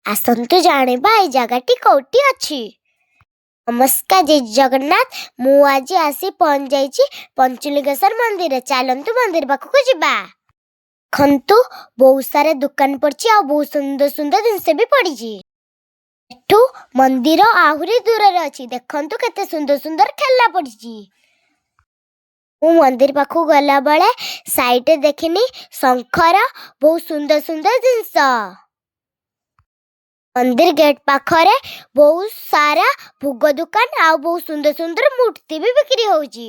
ଆସନ୍ତୁ ଜାଣିବା ଏଇ ଜାଗାଟି କୋଉଠି ଅଛି। ନମସ୍କାର, ଜୟ ଜଗନ୍ନାଥ। ମୁଁ ଆଜି ଆସି ପହଞ୍ଚି ଯାଇଛି ପଞ୍ଚଲିଙ୍ଗେଶ୍ୱର ମନ୍ଦିର। ଚାଲନ୍ତୁ, ମନ୍ଦିର ପାଖକୁ ଯିବା। ଦେଖନ୍ତୁ, ବହୁତ ସାରା ଦୋକାନ ପଡିଛି ଆଉ ବହୁତ ସୁନ୍ଦର ସୁନ୍ଦର ଜିନିଷ ବି ପଡିଛି। ଏଠୁ ମନ୍ଦିର ଆହୁରି ଦୂରରେ ଅଛି। ଦେଖନ୍ତୁ, କେତେ ସୁନ୍ଦର ସୁନ୍ଦର ଖେଳନା ପଡିଛି। ମୁଁ ମନ୍ଦିର ପାଖକୁ ଗଲା ବେଳେ ସାଇଡରେ ଦେଖିନି ଶଙ୍ଖର ବହୁତ ସୁନ୍ଦର ସୁନ୍ଦର ଜିନିଷ। ମନ୍ଦିର ଗେଟ୍ ପାଖରେ ବହୁତ ସାରା ଭୋଗ ଦୋକାନ ଆଉ ବହୁତ ସୁନ୍ଦର ସୁନ୍ଦର ମୂର୍ତ୍ତି ବି ବିକ୍ରି ହଉଛି।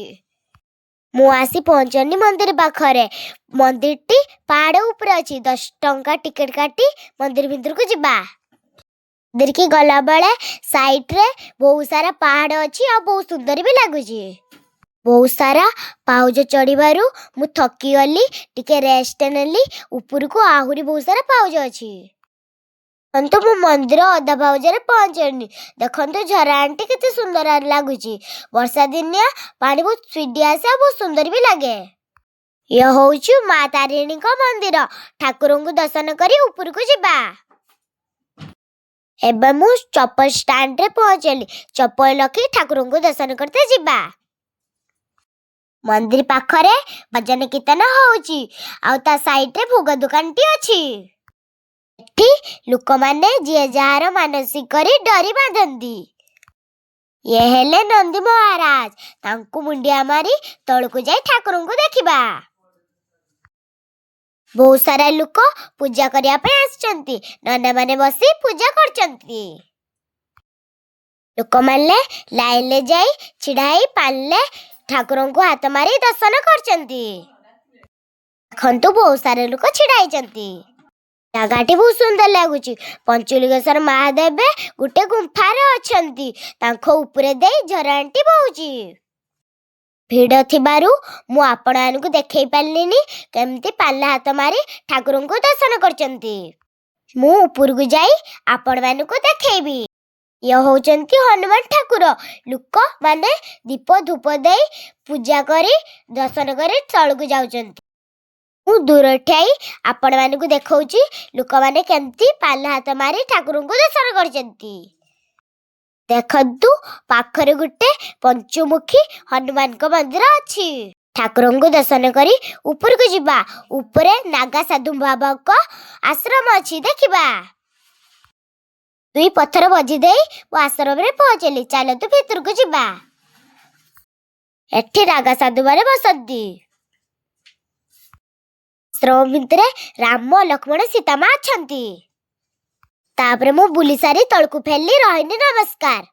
ମୁଁ ଆସି ପହଞ୍ଚିଲି ମନ୍ଦିର ପାଖରେ। ମନ୍ଦିରଟି ପାହାଡ ଉପରେ ଅଛି। 10 ଟଙ୍କା ଟିକେଟ କାଟି ମନ୍ଦିର ଭିତରକୁ ଯିବା। ମନ୍ଦିରକି ଗଲା ବେଳେ ସାଇଡରେ ବହୁତ ସାରା ପାହାଡ ଅଛି ଆଉ ବହୁତ ସୁନ୍ଦର ବି ଲାଗୁଛି। ବହୁତ ସାରା ପାଉଜ ଚଢିବାରୁ ମୁଁ ଥକି ଗଲି। ଟିକେ ରେଷ୍ଟ ନେଲି। ଉପରକୁ ଆହୁରି ବହୁତ ସାରା ପାଉଜ ଅଛି। ଦେଖନ୍ତୁ, ମୁଁ ମନ୍ଦିର ଅଧା ପାଉଜରେ ପହଞ୍ଚିଲିଣି। ଦେଖନ୍ତୁ, ଝରଣାଟି କେତେ ସୁନ୍ଦର ଲାଗୁଛି। ବର୍ଷା ଦିନିଆ ପାଣି ବହୁତ ସ୍ପିଡି ଆସେ ଆଉ ବହୁତ ସୁନ୍ଦର ବି ଲାଗେ। ଇଏ ହଉଛି ମା ତାରିଣୀଙ୍କ ମନ୍ଦିର। ଠାକୁରଙ୍କୁ ଦର୍ଶନ କରି ଉପରକୁ ଯିବା। ଏବେ ମୁଁ ଚପଲ ଷ୍ଟାଣ୍ଡରେ ପହଞ୍ଚିଲି। ଚପଲ ରଖି ଠାକୁରଙ୍କୁ ଦର୍ଶନ କରତେ ଯିବା। ମନ୍ଦିର ପାଖରେ ଭଜନ କୀର୍ତ୍ତନ ହଉଛି ଆଉ ତା ସାଇଡରେ ଭୋଗ ଦୋକାନଟି ଅଛି। ଏଠି ଲୋକମାନେ ଯିଏ ଯାହାର ମାନସିକ କରି ଡୋରି ବାନ୍ଧନ୍ତି। ଇଏ ହେଲେ ନନ୍ଦୀ ମହାରାଜ। ତାଙ୍କୁ ମୁଣ୍ଡିଆ ମାରି ତଳକୁ ଯାଇ ଠାକୁରଙ୍କୁ ଦେଖିବା। ବହୁତ ସାରା ଲୋକ ପୂଜା କରିବା ପାଇଁ ଆସିଛନ୍ତି। ନନାମାନେ ବସି ପୂଜା କରୁଛନ୍ତି। ଲୋକମାନେ ଲାଇନରେ ଯାଇ ଛିଡା ହେଇ ପାରିଲେ ଠାକୁରଙ୍କୁ ହାତ ମାରି ଦର୍ଶନ କରୁଛନ୍ତି। ଦେଖନ୍ତୁ, ବହୁତ ସାରା ଲୋକ ଛିଡା ହେଇଛନ୍ତି। ଜାଗାଟି ବହୁତ ସୁନ୍ଦର ଲାଗୁଛି। ପଞ୍ଚଲିଙ୍ଗେଶ୍ୱର ମହାଦେବ ଗୋଟେ ଗୁମ୍ଫାରେ ଅଛନ୍ତି। ତାଙ୍କ ଉପରେ ଦେଇ ଝରଣାଟି ବହୁଛି। ଭିଡ ଥିବାରୁ ମୁଁ ଆପଣମାନଙ୍କୁ ଦେଖେଇ ପାରିଲିନି କେମିତି ପାଲା ହାତ ମାରି ଠାକୁରଙ୍କୁ ଦର୍ଶନ କରିଛନ୍ତି। ମୁଁ ଉପରକୁ ଯାଇ ଆପଣମାନଙ୍କୁ ଦେଖେଇବି। ଇଏ ହଉଛନ୍ତି ହନୁମାନ ଠାକୁର। ଲୋକମାନେ ଦୀପ ଧୂପ ଦେଇ ପୂଜା କରି, ଦର୍ଶନ କରି ତଳକୁ ଯାଉଛନ୍ତି। ମୁଁ ଦୂର ଠିଆ ଆପଣମାନଙ୍କୁ ଦେଖଉଛି ଲୋକମାନେ କେମିତି ପାଲା ହାତ ମାରି ଠାକୁରଙ୍କୁ ଦର୍ଶନ କରିଛନ୍ତି। ଦେଖନ୍ତୁ, ପାଖରେ ଗୋଟେ ପଞ୍ଚମୁଖୀ ହନୁମାନଙ୍କ ମନ୍ଦିର ଅଛି। ଠାକୁରଙ୍କୁ ଦର୍ଶନ କରି ଉପରକୁ ଯିବା। ଉପରେ ନାଗା ସାଧୁ ବାବାଙ୍କ ଆଶ୍ରମ ଅଛି, ଦେଖିବା। ଦୁଇ ପଥର ମଝି ଦେଇ ମୁଁ ଆଶ୍ରମରେ ପହଞ୍ଚିଲି। ଚାଲନ୍ତୁ, ଭିତରକୁ ଯିବା। ଏଠି ନାଗା ସାଧୁ ମାନେ ବସନ୍ତି। ଆଶ୍ରମ ଭିତରେ ରାମ, ଲକ୍ଷ୍ମଣ, ସୀତା ମା ଅଛନ୍ତି। ତାପରେ ମୁଁ ବୁଲି ସାରି ତଳକୁ ଫେରିଲି। ରହିଲି, ନମସ୍କାର।